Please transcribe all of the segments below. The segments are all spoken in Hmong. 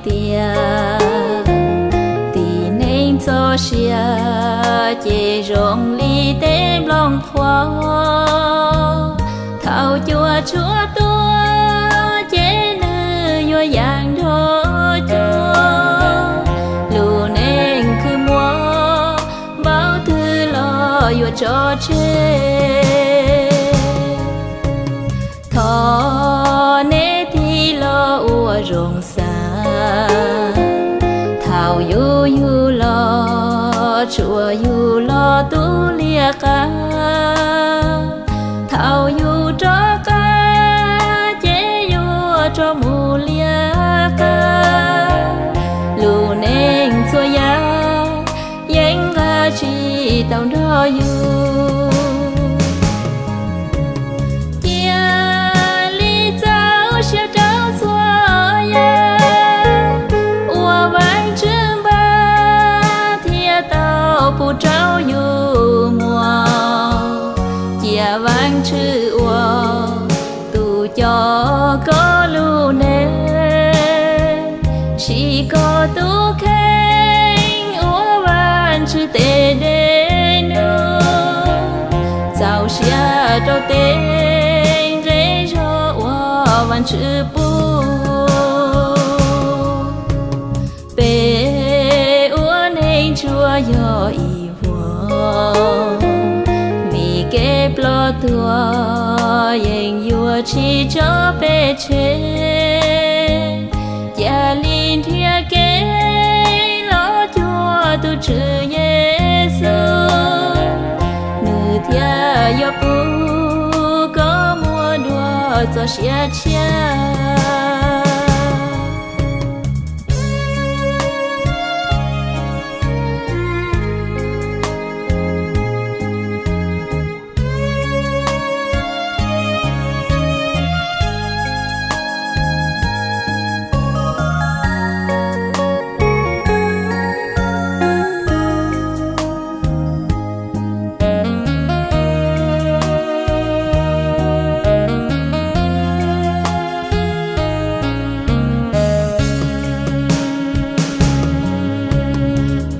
tias tib neeg txoj sia ces zoo li tej nplooj qhuav, thaum cua tshuab tuaj ces nws yuav yaaj nrog cua. Lub neej khwv muaj npaum twg los yuav tso tseg. Thov nej tig los ua zoo xav, thaum yug yug los tsuas yug los tu liab qab, thaum yug rov qab ces yuav rov mus liab qab. Lub neej txhua yam yeej nqa tsis tau nrog yug. Cia li txaus siab rau txhua yam uas Vaajtswv npaj thiab tau pub rau yus muaj. Cia Vaajtswv ua tus coj koj lub neej, siv koj tus kheej ua Vaajtswv tes dej num, txaus siab rau tej nqe zog uas Vaajtswv pub. Peb ua neej tsuas yog ib vuag, vim kev ploj tuag yeej yuav tsis tso peb tseg. Cia li nrhiav kev los cuag tus Tswv Yexus, nws thiaj yuav pub koj muaj dua txoj sia tshiab.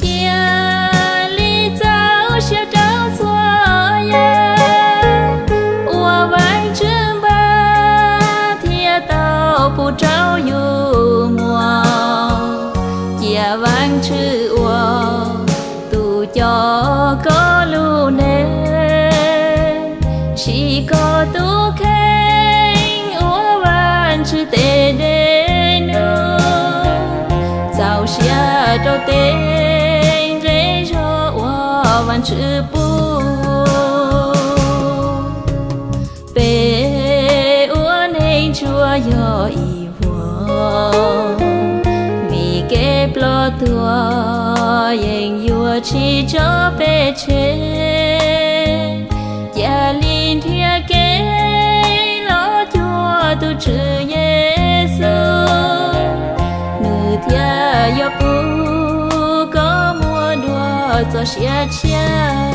Cia li txaus siab rau txhua yam uas Vaajtswv npaj thiab tau pub rau yus muaj. Cia Vaajtswv ua tus coj koj lub neej, siv koj tus kheej ua Vaajtswv tes dej num, txaus siab rau tej nqe zog uas Vaajtswv pub. Peb ua neej tsuas yog ib vuag, vim kev ploj tuag yeej yuav tsis tso peb tseg. Cia li nrhiav kev los cuag tus Tswv Yexus, nws thiaj yuav pub koj muaj dua txoj sia tshiab.